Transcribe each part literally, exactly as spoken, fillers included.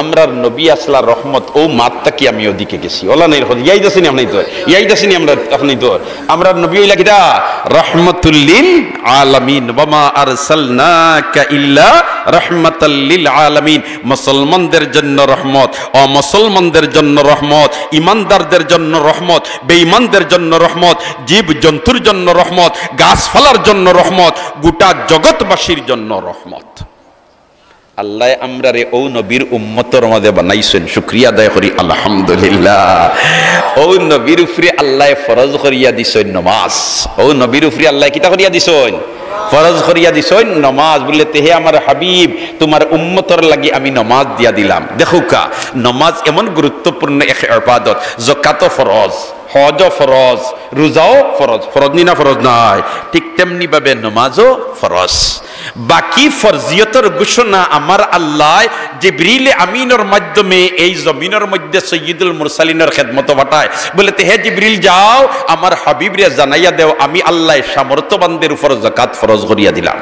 আমরার নবী আছলা রহমত, অউ মাত থাকি আমি অদিকে গেছি। অলা নায়, ইয়াদ আছে নি আপনাইনতর? ইয়াদ আছে নি আমরার, আপনাইনতর? আমরার নবী অইলা কিতা? রহমতুল্লিল আলামিন। ওয়া মা আরসালনাকা ইল্লা রাহমাতাল লিল আলামিন। মুসলমানদের জন্য রহমত, অমুসলমানদের জন্য রহমত, ইমানদারদের জন্য রহমত, বেঈমানদের জন্য রহমত, জীব জন্তুর জন্য রহমত, গাছপালার জন্য রহমত, গোটা জগৎবাসীর জন্য রহমত। আল্লায় আমরারে অউ নবীর উম্মতর মাঝে বানাইছইন, শুকরিয়া আদায় করি, আলহামদুলিল্লাহ। অউ নবীর উপরে আল্লায় ফরজ করিয়া দিছইন নমাজ। অউ নবীর উপরে আল্লায় কিতা করিয়া দিছইন? ফরজ করিয়া দিছইন নমাজ। বুলে, তে হে আমার হাবিব, তুমার উম্মতর লাগি আমি নমাজ দিয়া দিলাম। দেখউক্কা, নমাজ এমন গুরুত্বপূর্ণ এক ইবাদত। যাকাতও ফরজ, হজও ফরজ, রোজাও ফরজ। ফরজ নি না ফরজ নায়? ঠিক তেমনি ভাবে নমাজও ফরজ। বাকি ফরজিয়তর ঘোষণা আমার আল্লায় জিবরিলে আমিনর মাধ্যমে এই জমিনর মধ্যে সৈয়দুল মুরসালিনর খেদমতো পাঠায়। বুলে, তে হে জিবরিল, যাও, আমার হাবিবরে জানাইয়া দেও, আমি আল্লায় সামর্থ্যবানদের উপর যাকাত ফরজ করিয়া দিলাম।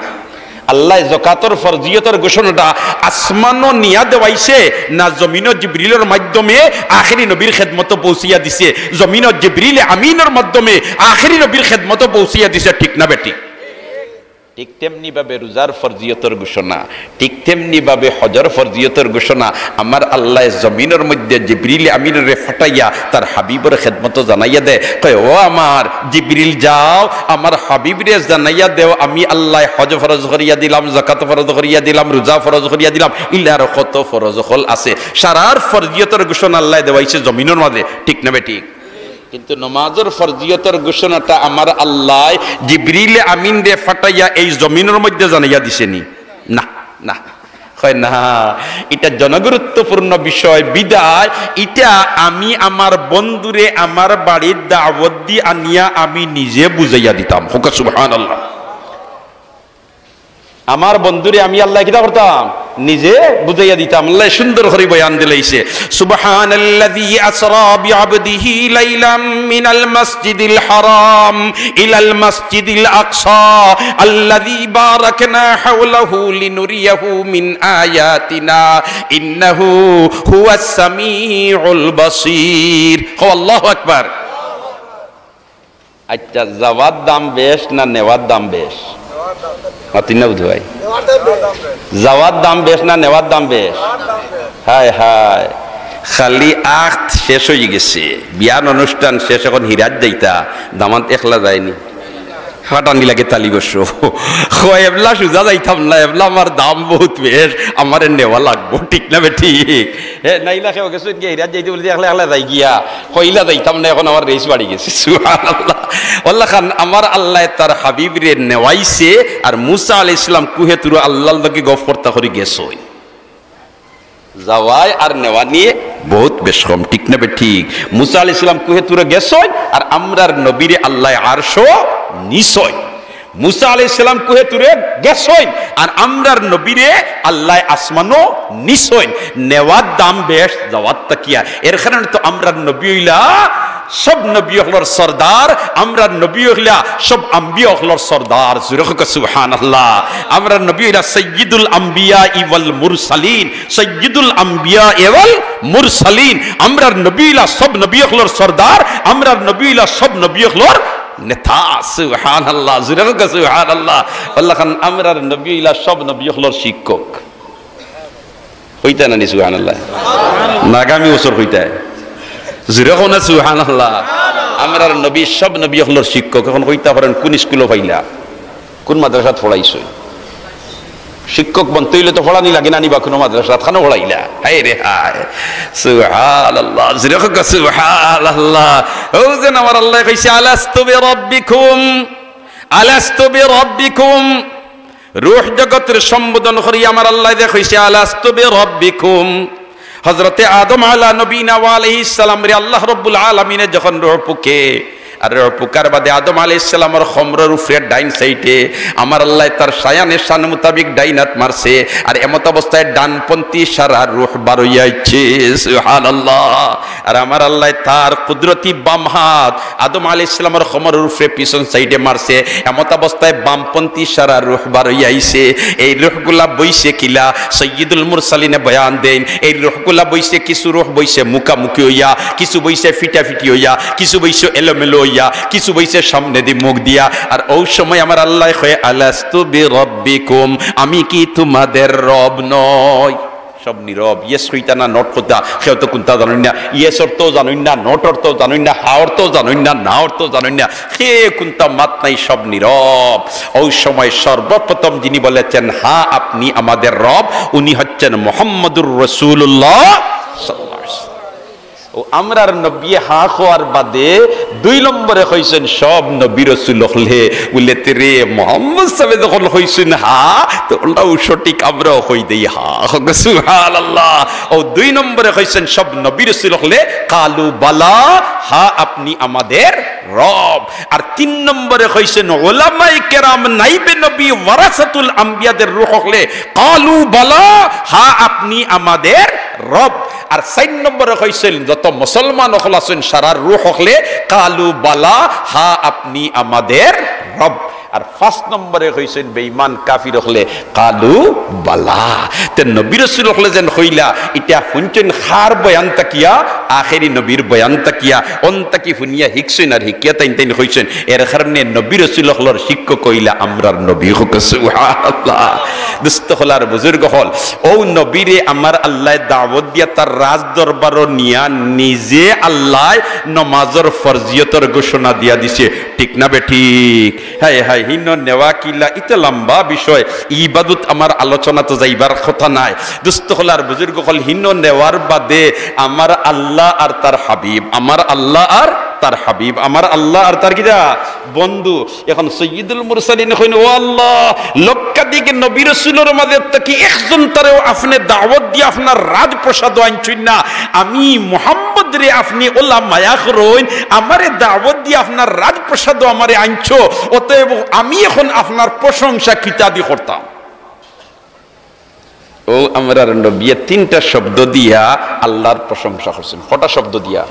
আল্লায় যাকাতর ফরজিয়তর ঘোষণাটা আসমানো নিয়া দেওয়াইছে, না জমিনো জিবরিলর মাধ্যমে আখেরি নবীর খেদমতো পৌঁছিয়া দিছে? জমিনো জিবরিলে আমিনর মাধ্যমে আখেরি নবীর খেদমতো পৌঁছিয়া দিছে, ঠিক না বেঠিক? ঠিক তেমনি ভাবে রোজার ফরজিয়তর ঘোষণা, ঠিক তেমনি ভাবে হজর ফরজিয়তর ঘোষণা আমার আল্লায় জমিনর মধ্যে জিবরিলে আমিনরে পাঠাইয়া তার হাবিবর খেদমতো জানাইয়া দেয়। কয়, ও আমার জিবরিল, যাও, আমার হাবিবরে জানাইয়া দেও, আমি আল্লায় হজ ফরজ করিয়া দিলাম, যাকাত ফরজ করিয়া দিলাম, রোজা ফরজ করিয়া দিলাম, ইলা আরো কত ফরজ অকল আছে। সারার ফরজিয়তর ঘোষণা আল্লায় দেওয়াইছে জমিনর মাঝে, ঠিক না বেঠিক? কিন্তু নমাজর ফরজিয়তর ঘোষণাটা আমার আল্লায় জিবরিলে আমিনরে পাঠাইয়া এই জমিনর মধ্যে জানাইয়া দিছে নি? না, না। কয় না, ইটা জনগুরুত্বপূর্ণ বিষয়, বিধায় ইটা আমি আমার বন্ধুরে আমার বাড়ির দাওয়াত দি আনিয়া আমি নিজে বুঝাইয়া দিতাম। কউক্কা সুবহানাল্লাহ। আমার বন্ধুরে আমি আল্লায় কিতা করতাম? নিজে বুঝাইয়া দিতাম। আল্লায় সুন্দর করি বয়ান দিলাইছে, সুবহানাল্লাযী আসরা বিআবদিহি লাইলাম মিনাল মাসজিদিল হারাম ইলাল মাসজিদিল আকসা আল্লাযী বারাকনা হাওলাহু লিনুরিয়াহু মিন আয়াতিনা ইন্নাহু হুয়াস সামিউল বাসীর। কও আল্লাহু আকবার। আচ্ছা, যাওয়ার দাম বেশ না নেওয়ার দাম বেশ? মাতইন না বুঝি ভাই? যাওয়ার দাম বেশ না নেওয়ার দাম বেশ? হায় হায়, খালি আখত শেষ অইগেছে, বিয়ার অনুষ্ঠান শেষ, এখন হিরাত যাইতা, দামান্দ একলা যায়নি, ফাটানি লাগে তালি বসো। কয়, এবলা সুজা যাইতাম না, এবলা আমার দাম বউত বেশ, আমারে নেওয়া লাগবো, ঠিক না বেঠিক? হে, নাইলা কেউ গেছো গিয়া হিরাত যাইতে বুলে, একলা একলা যাই গিয়া, কইলা যাইতাম না, এখন আমার রেস বাড়ি গেছে। সুবহানাল্লাহ। অলাখান আমার আল্লায় তার হাবিবরে নেওয়াইছে, আর মুসা আলাইহিস সালাম কুহে তুর আল্লাহর লগে গফ করতা করি গেছইন। যাওয়ায় আর নেওয়ানিয়ে বউত বেশ কম, ঠিক না বেঠিক? মুসা আলাইহিস সালাম কুহে তুরে গেছইন, আর আমরার নবীরে আল্লায় আরশো নিছইন। মুসা আলাইহিস সালাম কুহে তুরে গেছইন, আর আমরার নবীরে আল্লায় আসমানো নিছইন। নেওয়ার দাম বেশ যাওয়ার থাকিয়া। এর কারণে তো আমরার নবী অইলা সব নবী অকলর সর্দার, আমরার নবী অইলা সব আম্বিয়া অকলর সর্দার। জুরে কউক্কা সুবহানাল্লাহ। আমরার নবী অইলা সাইয়্যিদুল আম্বিয়া ওয়াল মুরসালিন, সাইয়্যিদুল আম্বিয়া ওয়াল মুরসালিন। আমরার নবী অইলা সব নবী অকলর সর্দার, আমরার নবী অইলা সব নবী অকলর নেতা। সুবহানাল্লাহ, জুরে কউক্কা সুবহানাল্লাহ। অলাখান আমরার নবী অইলা সব নবী অকলর শিক্ষক। কইতা না নি সুবহানাল্লাহ? না, আগামী বছর কইতা। জুরে কও না সুবহানাল্লাহ। আমরার নবী সব নবী অকলর শিক্ষক। এখন কইতা পারইন কুন স্কুলো পাইলা, কুন মাদ্রাসাত পড়াইছইন? শিক্ষক বনতে অইলে তো পড়ানি লাগে না নি, বা কুনু মাদ্রাসাত খানো পড়াইলা? হায় রে হায়, সুবহানাল্লাহ, জুরে কউক্কা সুবহানাল্লাহ। অউ যেন আমার আল্লায় কইছে, আলাস্তু বিরাব্বিকুম, আলাস্তু বিরাব্বিকুম। রুহ জগতরে সম্বোধন করি আমার আল্লায় যে কইছে, আলাস্তু বিরাব্বিকুম। হযরতে আদম আলা নবীনা ওয়া আলাইহিস সালামরে আল্লাহ রাব্বুল আলামিনে যখন রুহ ফুকে, আর রুহ ফুকার বাদে আদম আলাইহিস সালামর কমরর উপরে ডাইন সাইডে আমার আল্লায় তার শায়ানে শান মোতাবিক ডাইন আত মারছে, আর এমত অবস্থায় ডানপন্থী সারা রুহ বারইয়া আইছে। সুবহানাল্লাহ। আর আমার আল্লায় তার কুদরতি বাম হাত আদম আলাইহিস সালামর কমরর উপরে পিছন সাইডে মারছে, এমত অবস্থায় বামপন্থী সারা রুহ বারইয়া আইছে। এই রুহগুলা বইছে কিলা? সাইয়্যিদুল মুরসালিনে বয়ান দেইন, এই রুহগুলা বইছে, কিছু রুহ বইছে মুখামুখি অইয়া, কিছু বইছে ফিটাফিটি অইয়া, কিছু বইছে এলোমেলো অইয়া, কিছু বইছে সামনেদি মুখ দিয়া। আর অউ সময় আমার আল্লায় কয়, "আলাস্তু বিরাব্বিকুম, আমি কি তোমাদের রব নই?" সব নীরব। Yes কইতা না not কইতা, কেউ তো কুনতা জানইন না। Yes অর্থও জানইন না, not অর্থও জানইন না, হা অর্থও জানইন না, না অর্থও জানইন না। কেউ কুনতা মাত নাই, সব নীরব। অউ সময় সর্বপ্রথম যিনি বলেছেন, "হ্যাঁ, আপনি আমাদের রব", উনি হচ্ছেন মুহাম্মাদুর রাসূলুল্লাহ সাল্লাল্লাহু আলাইহি ওয়াসাল্লাম। অউ আমরার নবীয়ে হা কওয়ার বাদে দুই নম্বরে কইছইন, "সব নবী রসুল অকলে", বুলে, "তে রে মোহাম্মদ সাবে যখন কইছইন হা, তে অলাউ সঠিক, আমরাও কই দেই হা।" সুবহানাল্লাহ। অউ দুই নম্বরে কইছইন, "সব নবী রসুল অকলে, কালু বালা, হ্যাঁ, আপনি আমাদের রব।" আর তিন নম্বরে কইছইন, "ওলামায়ে কেরাম নাইবে নবী ওয়ারাসাতুল আম্বিয়াদের রুহ অকলে, কালু বালা, হ্যাঁ, আপনি আমাদের রব।" আর চাইর নম্বরে কইছইন, যত মুসলমান অকল আছইন, সারা রুহ অকলে, "কালু বালা, হ্যাঁ, আপনি আমাদের রব।" আর পাঁচ নম্বরে কইছইন, বেঈমান কাফির অকলে, "কালু বালা।" তে নবী রসুল অকলে যেন কইলা, ইটা হুনছইন কার বয়ান থাকিয়া? আখেরি নবীর বয়ান থাকিয়া। অন থাকি হুনিয়া হিকছইন আর হিকিয়া তাইন তাইন কইছইন। এর কারণে নবী রসুল অকলর শিক্ষক অইলা আমরার নবী। সুবহানাল্লাহ। দোস্ত অকল আর বুজুর্গ অকল, অউ নবীরে আমার আল্লায় দাওয়াত দিয়া তার রাজ দরবারো নিয়া নিজে আল্লায় নমাজর ফরজিয়তর ঘোষণা দিয়া দিছে, ঠিক না বেঠিক? হায় হায়, হিনো নেওয়া কিলা, ইতা লম্বা বিষয়, ই বাবদ আমার আলোচনা তো যাইবার কথা নায়। দোস্ত অকল আর বুজুর্গ অকল, হিনো নেওয়ার বাদে আমার আল্লাহ আর তার হাবিব, আমার আল্লাহ আর তার হাবিব, আমার আল্লাহ আর তার কিতা? বন্ধু। এখন সৈয়দুল মুরসালিন কইন, "ও আল্লাহ, লক্ষাধিক নবী রসুলর মাঝে থাকি একজন তারেও আপনে দাওয়াত দিয়া আপনার রাজপ্রাসাদো আনছইন না। আমি মুহাম্মদরে আপনে অলা মায়া করইন, আমারে দাওয়াত দিয়া আপনার রাজপ্রাসাদো আমারে আনছো, অতএব আমি এখন আপনার প্রশংসা কিতাদি করতাম?" অউ আমরার নবীয়ে তিনটা শব্দ দিয়া আল্লাহর প্রশংসা করছইন। কটা শব্দ দিয়া?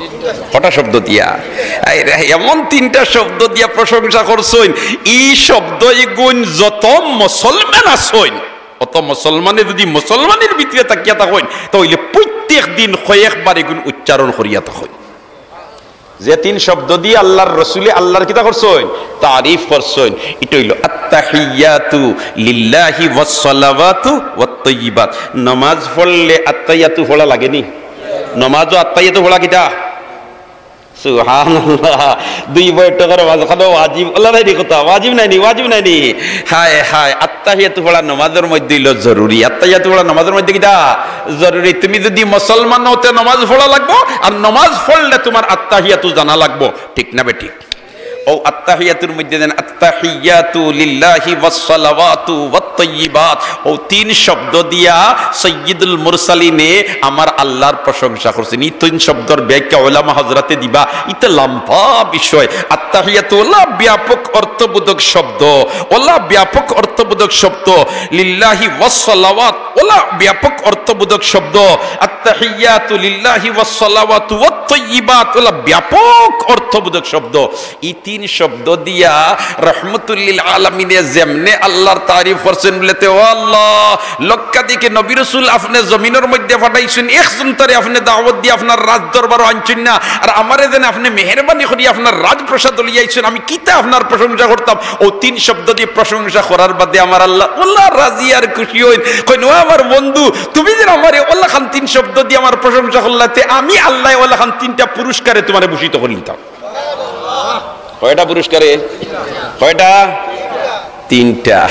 কটা শব্দ দিয়া? আরে, এমন তিনটা শব্দ দিয়া প্রশংসা করছইন, ই শব্দ ইগুন যত মুসলমান আছইন, অত মুসলমানে যুদি মুসলমানের ভিতরে থাকিয়া থাকইন, তা অইলে প্রত্যেক দিন কয়েকবার ইগুন উচ্চারণ করিয়া থাকইন। যে তিন শব্দ দিয়া আল্লাহর রসুলে আল্লাহর কিতা করছইন? তারিফ করছইন। ইটা অইলো আত্তাহিয়াতু লিল্লাহি ওয়াসসালাওয়াতু ওয়াত্তাইয়িবাত। নমাজ পড়লে আত্তাহিয়াতু পড়া লাগেনি? নমাজো আত্তাহিয়াতু পড়া কিতা? সুবহানাল্লাহ। দুই বৈঠকর মাঝখানো ওয়াজিব, অলা নায়নি কথা, ওয়াজিব নায়নি, ওয়াজিব নায়নি। হায় হায়, আত্তাহিয়াতু পড়া নমাজর মধ্যে অইলো জরুরি। আত্তাহিয়াতু পড়া নমাজর মধ্যে কিতা? জরুরি। তুমি যুদি মুসলমান অও তে নমাজ পড়া লাগবো, আর নমাজ পড়লে তুমার আত্তাহিয়াতু জানা লাগবো, ঠিক না বেঠিক? অউ আত্তাহিয়াতুর মধ্যে দেন, "আত্তাহিয়াতু লিল্লাহি ওয়াসসালাওয়াতু ওয়াত্তাইয়িবাত।" অউ তিন শব্দ দিয়া সৈয়দুল মুরসালিনে আমার আল্লাহর প্রশংসা করছইন। ই তিন শব্দর ব্যাখ্যা উলামা হজরতে দিবা, ইতা লম্বা বিষয়। আত্তাহিয়াতু অলা ব্যাপক অর্থবোধক শব্দ, অলা ব্যাপক অর্থবোধক শব্দ। লিল্লাহি ওয়াসসালাওয়াত অলা ব্যাপক অর্থবোধক শব্দ। আত্তাহিয়াতু লিল্লাহি ওয়াসসালাওয়াতু ওয়াত্তাইয়িবাত অলা ব্যাপক অর্থবোধক শব্দ। ই তিন শব্দ দিয়া রহমতুল্লিল আলামিনে যেমনে আল্লাহর তারিফ করছইন, বুলে তে, "ও আল্লাহ, লক্ষাধিক নবী রসুল আপনে জমিনর মধ্যে পাঠাইছইন, একজন তারে আপনে দাওয়াত দিয়া আপনার রাজ দরবারো আনছইন না, আর আমারে যেন আপনে মেহেরবানি করি আপনার রাজপ্রাসাদো লইয়া আইছইন, আমি কিতা আপনার প্রশংসা করতাম?" অউ তিন শব্দ দিয়া প্রশংসা করার বাদে আমার আল্লাহ অলা রাজি আর খুশি অইন, কইন, "ও আমার বন্ধু, তুমি যেন আমারে অলাখান তিন শব্দ দিয়া আমার প্রশংসা করলা, তে আমি আল্লায় অলাখান তিনটা পুরস্কারে তুমারে ভূষিত করিলিতাম।" কয়টা পুরস্কারে? কয়টা? তিনটা।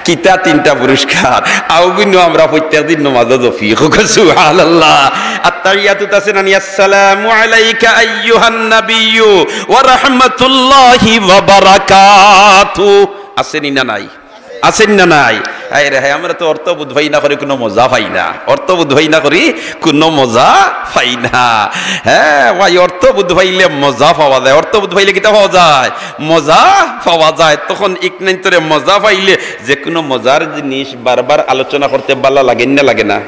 কিতা তিনটা পুরস্কার? অউগুইন আমরা প্রত্যেক দিন নমাজো জপি। সুবহানাল্লাহ। আত্তাহিয়াতুত আছে না নি? "আসসালামু আলাইকা আইয়ুহান নাবিয়্যু ওয়া রাহমাতুল্লাহি ওয়া বারাকাতু।" আছে নি না নাই? আছে নি না নাই? হায় রে হায়, আমরা তো অর্থ বুঝ পাই না করি কুনু মজা পাই না, অর্থ বুঝ পাই না করি কুনু মজা পাই না। হ্যাঁ ভাই, অর্থ বুঝ পাইলে মজা পাওয়া যায়। অর্থ বুঝ পাইলে কিতা পাওয়া যায়? মজা পাওয়া যায়। তখন ইকনাইন্তরে মজা পাইলে যে কুনু মজার জিনিস বারবার আলোচনা করতে ভালা লাগে না, লাগে না?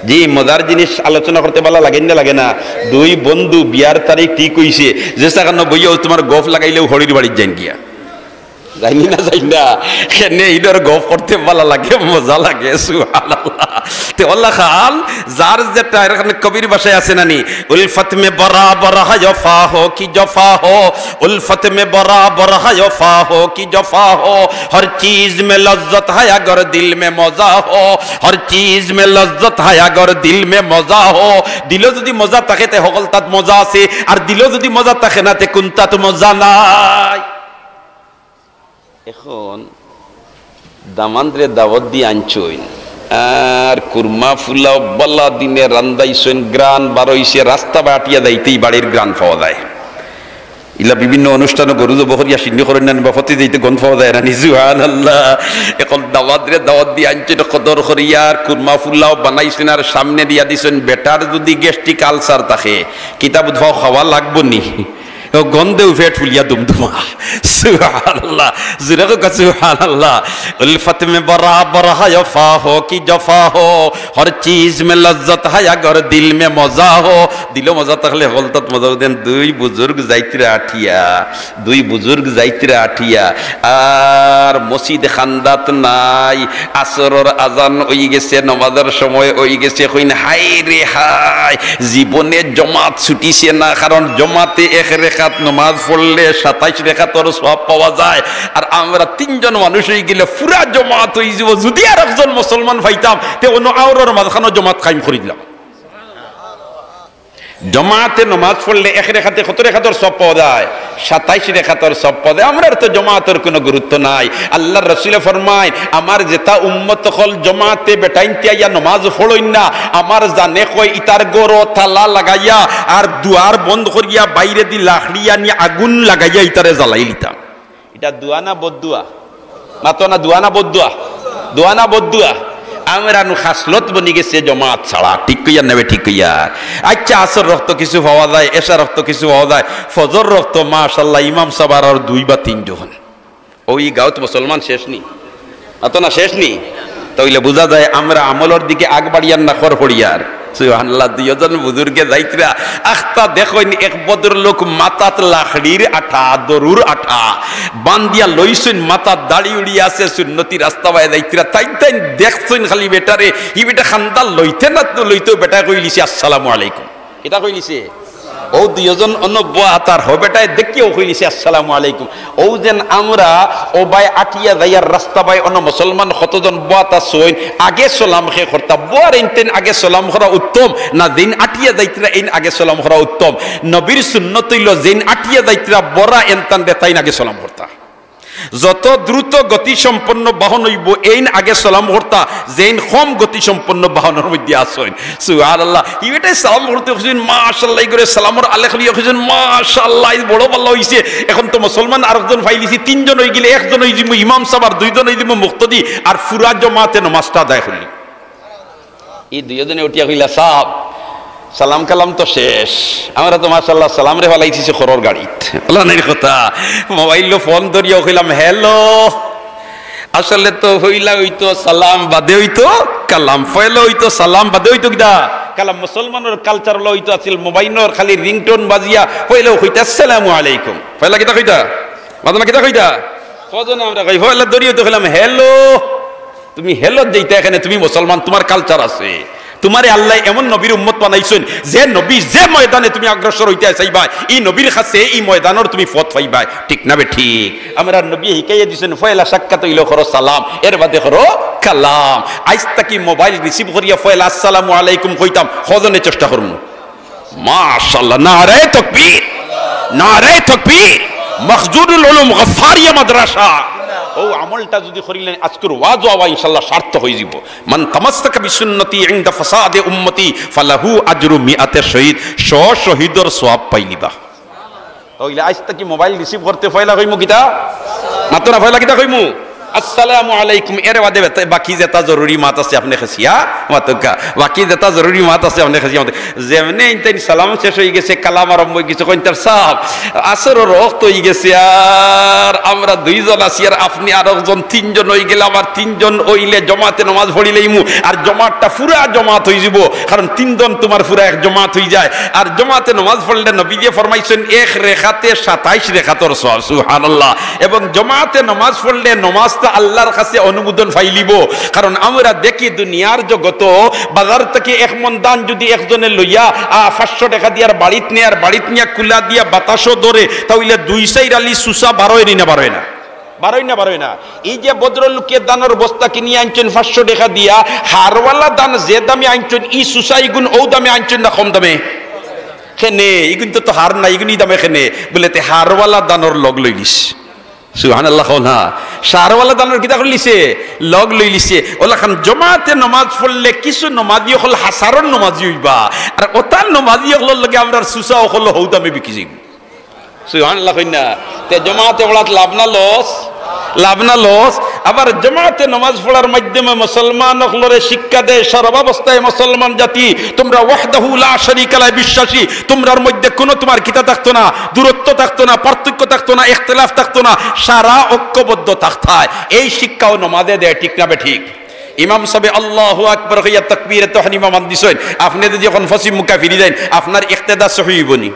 জি, মজার জিনিস আলোচনা করতে ভালা লাগে না, লাগে না? দুই বন্ধু বিয়ার তারিখ ঠিক অইছে, যে সেখানো বইয়াও তুমার গফ লাগাইলেও হরির বাড়িত যাইন গিয়া। যাইনি না, যাই না। কেনে ইদর গফ করতে ভালা লাগে, মজা লাগে, সুবহানাল্লাহ। তে অলা খাল, যার যেটা, এখানে কবির ভাষায় আছে না নি, "উলফত মে বরাবর হ্যায় ওফা হো কি জফা হো, উলফত মে বরাবর হ্যায় ওফা হো কি জফা হো, হর চিজ মে লজ্জত হ্যায় অগর দিল মে মজা হো, হর চিজ মে লজ্জত হ্যায় অগর দিল মে মজা হো।" দিলো যুদি মজা থাকে, তে হকলতাত মজা আছে, আর দিলো যুদি মজা থাকে না, তে কুনতাত মজা নাই। এখন দামান্দরে দাওয়াত দি আনছইন, আর কুরমা ফুলাও বালা দিনে রান্দাইছইন, গ্রান বারইছে, রাস্তা বায় আটিয়া যাইতেই বাড়ির গ্রান পাওয়া যায়। ইলা বিভিন্ন অনুষ্ঠানো গরু জবো করিয়া শিন্নি করইন না নি, বাফতি যাইতে গন্ধ পাওয়া যায় না নি, সুবহানাল্লাহ। এখন দামান্দরে দাওয়াত দি আনছইন, কদর করিয়া আর কুরমা ফুলাও বানাইছইন, আর সামনে দিয়া দিছইন, বেটার যুদি গ্যাস্ট্রিক আলসার থাকে, কিতা বুঝ পাও খাওয়া লাগবো নি? ও গন্ধেউ পেট ফুলিয়া দুমদুমা। সুবহানাল্লাহ। জোরে কউক্কা সুবহানাল্লাহ। উলফত মে বরাবর হ্যায় ওফা হো কি জফা হো, হর চিজ মে লজ্জত হ্যায় অগর দিল মে মজা হো। দিলো মজা থাকলে হকলতাত মজা। দেন দুই বুজুর্গ যাইতরা আটিয়া, দুই বুজুর্গ যাইতরা আটিয়া, আর মসজিদ খান্দাত নাই, আসরর আজান অইগেছে, নমাজর সময় অইগেছে, কইন, "হায় রে হায়, জীবনে জমাত ছুটিছে না, কারণ জমাতে এক রেকাত নমাজ পড়লে সাতাইশ রেকাতর সওয়াব পাওয়া যায়, আর আমরা তিনজন মানুষ অইগেলে পুরা জমাত অইযিবো, যুদি আর একজন মুসলমান পাইতাম, তে অনো আওরর মাঝখানো জমাত কায়েম করিলাম।" জমাতে নমাজ পড়লে এক রেকাতে কত রেকাতর সওয়াব পাওয়া যায়? সাতাইশ রেকাতর সওয়াব পাওয়া যায়। আমরার তো জমাতর কুনু গুরুত্ব নাই। আল্লার রসুলে ফরমাইন, "আমার যেতা উম্মত অকল জমাতে বেটাইন্তে আইয়া নমাজ পড়ইন না, আমার জানে কয় ইতার ঘরো তালা লাগাইয়া আর দুয়ার বন্ধ করিয়া বাইরেদি লাকড়ি আনি আগুন লাগাইয়া ইতারে জ্বালাইলিতাম।" ইটা দোয়া না বদদোয়া? মাতো না, দোয়া না বদদোয়া? দোয়া না বদদোয়া? আমরার নু খাসলত বনিগেছে জমাত ছাড়া, ঠিক কইয়ার না বেঠিক কইয়ার? আইচ্ছা, আসর অক্ত কিছু পাওয়া যায়, এশার অক্ত কিছু পাওয়া যায়, ফজরর অক্ত মাশাআল্লাহ ইমাম সাব আর দুই বা তিনজন। অউ ই গাউত মুসলমান শেষ নি? মাতো না, শেষ নি? তে অইলে বুঝা যায় আমরা আমলর দিকে আগ বাড়িয়ার না খর পড়িয়ার। সুবহানাল্লাহ, দুইওজন বুজুর্গে যাইতরা, আখতা দেখইন এক ভদ্রলোক মাথাত লাকড়ির আঠা, দরুর আঠা, বান্ধিয়া লইছইন, মাথাত দাড়ি উড়িয়া আছে, সুন্নতি রাস্তা বায় যাইতরা, তাইন তাইন দেখছইন খালি বেটারে, ই বেটা খান্দা লইতে না তো লইতেউ বেটায় কইলিছে, "আসসালামু আলাইকুম।" কিতা কইলিছে? অউ দুইওজন অনো বওয়া তার হউ বেটায় দেখিয়াউ কইলিছে, "আসসালামু আলাইকুম।" অউ যেন আমরা অউ বায় আটিয়া যাইয়ার রাস্তা বায় অনো মুসলমান কতজন বওয়াত আছইন, আগে সালাম কে করতা, বওয়ার এইন তেইন আগে সালাম করা উত্তম না, যেইন আটিয়া যাইতরা এইন আগে সালাম করা উত্তম। নবীর সুন্নত অইলো যেইন আটিয়া যাইতরা বওয়ারা এনতানরে তাইন আগে সালাম করতা। যত দ্রুত গতিসম্পন্ন বাহন অইবো এইন আগে সালাম করতা, যেইন কম গতিসম্পন্ন বাহনর মধ্যে আছইন। সুবহানাল্লাহ। ই বেটায় সালাম করতে কইছইন, "মাশাআল্লাহ", ই করে সালামর আলেখ লইয়া কইছইন, "মাশাআল্লাহ, ই বড় ভালা অইছে।" এখন তো মুসলমান আরকজন পাইলিছি, তিনজন অইগেলে একজন অইযিমু ইমাম সাব আর দুইজন অইযিমু মুক্তদি, আর পুরা জমাতে নমাজটা আদায় করিলিমু। ই দুইওজনে উঠিয়া কইলা, "সাব, সালাম কালাম তো শেষ, আমরা তো মাশাআল্লাহ সালামরে ফালাই দিছি খরর গাড়িত।" অলা নায়নি কথা, মোবাইলো ফোন ধরিয়াউ কইলাম, "হ্যালো।" আসলে তো পয়লা অইতো সালাম, বাদে অইতো কালাম। পয়লা অইতো সালাম, বাদে অইতো কিতা? কালাম। মুসলমানর culture অলা অইতো আছিল, মোবাইলর খালি ringtone বাজিয়া পয়লাউ কইতা, "আসসালামু আলাইকুম।" পয়লা কিতা কইতা? মাতো না, কিতা কইতা? কজনে আমরা কই, পয়লা ধরিয়াউ তো কইলাম, "হ্যালো।" তুমি হ্যালোত যাইতা কেনে, তুমি মুসলমান, তুমার culture আছে। তুমারে আল্লায় এমন নবীর উম্মত বানাইছইন, যে নবী যে ময়দানে তুমি অগ্রসর অইতায় চাইবায়, ই নবীর কাছে ই ময়দানর তুমি পথ পাইবায়। ঠিক না বেঠিক? আমরার নবীয়ে হিকাইয়া দিছইন, পয়লা সাক্ষাৎ অইলো করো সালাম, এর বাদে করো কালাম। আইজ থাকি মোবাইল receive করিয়া পয়লা আসসালামু আলাইকুম কইতাম, কজনে চেষ্টা করমু? মাশাআল্লাহ, নারায়ে তাকবীর, নারায়ে তাকবীর, মখজুরুল উলুম গফফারিয়া মাদ্রাসা। অউ আমলটা যুদি করিলাইন, আইজকুর ওয়াজ আওয়া ইনশাআল্লাহ সার্থক অইযিবো। মান তামাসসাকা বিসুন্নতি ইনদা ফাসাদে উম্মতি ফালাহু আজরু মিআতে শহীদ, শ শহীদর সওয়াব পাইলিবা। তে অইলে আইজ থাকি মোবাইল receive করতে পয়লা কইমু কিতা? মাতো না, পয়লা কিতা কইমু? আসসালামু আলাইকুম, এর বাদে বেতা-, বাকি যেতা জরুরি মাত আছে আপনে খেছিয়া মাতউক্কা, বাকি যেতা জরুরি মাত আছে আপনে খেছিয়া মাতউক্কা। যেমনে ইনতাইন সালাম শেষ অইগেছে, কালাম আরম্ভ অইগেছে, কইন তার সাব, আসরর ওয়াক্ত অইগেছে, আর আমরা দুইজন আছি, আর আপনে আরকজন, তিনজন অইগেলে, আবার তিনজন অইলে জমাতে নমাজ পড়িলাইমু, আর জমাতটা পুরা জমাত অইযিবো, কারণ তিনজন তুমার পুরা এক জমাত অইযায়। আর জমাতে নমাজ পড়লে নবীজিয়ে ফরমাইছইন, এক রেকাতে সাতাইশ রেকাতর সওয়াব, সুবহানাল্লাহ। এবং জমাতে নমাজ পড়লে নমাজটা আল্লার কাছে অনুমোদন পাইলিবো। কারণ আমরা দেখি দুনিয়ার জগতো বাজার থাকি এক মন ধান যুদি একজনে লইয়া, আ, পাঁচশো টেকা দিয়ার বাড়িত নেয়, আর বাড়িত নিয়া কুলা দিয়া বাতাসও ধরে, তা অইলে দুই চাইর আলি সুসা বারয় নি না, বারয় না? বারয় না, বারয় না? এই যে ভদ্রলোকে ধানর বস্তা কিনিয়া আনছইন পাঁচশো টেকা দিয়া, হারওয়ালা ধান যে দামে আনছইন, ই সুসা ইগুন অউ দামে আনছইন না কম দামে? কেনে, ইগুন তো, তো হার নাই, ইগুন ই দামে কেনে? বুলে, তে হারওয়ালা ধানর লগ লইলিছে। সুবহানাল্লাহ কও না। হারওয়ালা ধানর কিতা করিলিছে? লগ লইলিছে। অলাখান জমাতে নমাজ পড়লে কিছু নমাজি অকল হাছারর নমাজি অইবা, আর অতার নমাজি অকলর লগে আমরার সুসা অকল হউ দামে বিকি যাইবো। সুবহানাল্লাহ কইন না। তে জমাতে পড়াত লাভ না লস? লাভ না লস? আবার জমাতে নমাজ পড়ার মাধ্যমে মুসলমান অকলরে শিক্ষা দেয়, সর্বাবস্থায় মুসলমান জাতি, তুমরা ওয়াহদাহু লা শারিকা লাহ বিশ্বাসী, তুমরার মধ্যে কুনু তুমার কিতা থাকতো না, দূরত্ব থাকতো না, পার্থক্য থাকতো না, ইখতিলাফ থাকতো না, সারা ঐক্যবদ্ধ থাকতায়। এই শিক্ষাও নমাজে দেয়, ঠিক না বেঠিক? ইমাম সাবে আল্লাহু আকবার কইয়া তাকবীরে তাহরিমা বান্ধিছইন, আপনে যুদি অখন পশ্চিম মুখা ফিরি যাইন, আপনার ইক্তেদা সহি অইবো নি?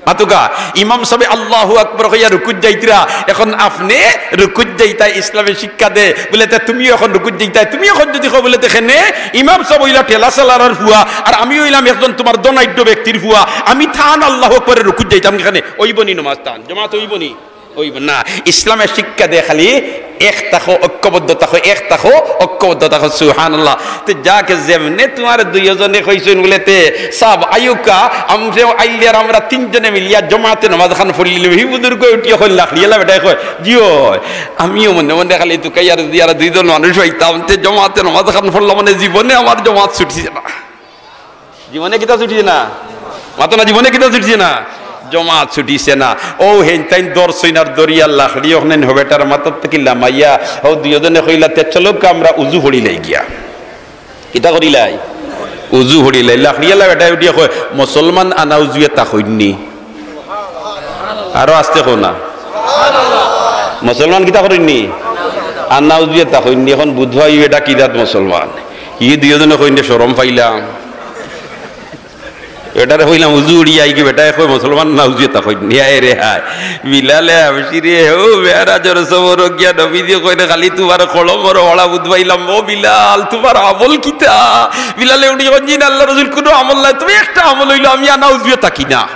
মাতউক্কা, ইমাম সাবে আল্লাহু আকবার কইয়া রুকুত যাইতরা, অখন আপনে রুকুত যাইতায়, ইসলামে শিক্ষা দে, বুলে, "তে তুমিও অখন রুকুত যাইতায়, তুমি অখন যুদি কও," বুলে, "তে কেনে, ইমাম সাব অইলা ঠেলা চালারার ফুয়া, আর আমি অইলাম একজন তুমার ধনাঢ্য ব্যক্তির ফুয়া, আমি তান আল্লাহু আকবারে রুকুত যাইতাম কেনে?" অইবো নি নমাজ তান? জমাত অইবো নি? অইবো না। ইসলামে শিক্ষা দে খালি এক থাকো, ঐক্যবদ্ধ থাকো, এক থাকো, ঐক্যবদ্ধ থাকো। সুবহানাল্লাহ। তে যাক, যেমনে তুমার দুইওজনে কইছইন বুলে, "তে সাব আইউক্কা, আমরাও আইলে আর আমরা তিনজনে মিলিয়া জমাতে নমাজ খান পড়িলিমু।" হি বুজুর্গ উঠিয়া কইন, লাখড়িয়ালা বেটায় কয়, "জি অয়, আমিও মনে মনে খালি তুকাইয়ার দিয়ার দুইজন মানুষ অইতাম, তে জমাতে নমাজ খান পড়লাম মানে জীবনে আমার জমাত ছুটছে না।" জীবনে কিতা ছুটিছে না? মাতো না, জীবনে কিতা ছুটিছে না? জমাত ছুটিছে না। অউ হেইন তাইন ধরছইন আর ধরিয়া লাখড়ি অখনাইন হ বেটার মাথাত থাকি লামাইয়া, অউ দুইওজনে কইলা, "তে চলউক্কা আমরা উজু পড়িলাই গিয়া।" কিতা করিলাই? উজু পড়িলাই। লাখড়িয়ালা বেটায় উঠিয়া কয়, "মুসলমান আনা উজুয়ে থাকইন নি?" আরো আস্তে কও না। মুসলমান কিতা করইন নি? আনা উজুয়ে থাকইন নি। অখন বুঝবা ই বেটা কি জাত মুসলমান। ই দুইওজনে কইন দে শরম পাইলাম। বেটারে কইলাম, "উজু উড়িয়া আইগি", বেটায় কয়, "মুসলমান আনা উজুয়ে থাকইন নি।" হায় রে হায়। বিলালে হাবশিরে, অউ মেরাজর সফরো গিয়া নবীজি কইন, "খালি তুমার কলমর পড়া বুঝ পাইলাম। ও বিলাল, তুমার আমল কিতা?" বিলালে উঠিয়া কইন, "জি না আল্লার রসুল, কুনু আমল নাই, তবে একটা আমল অইলো আমি আনা উজুয়ে থাকি না।"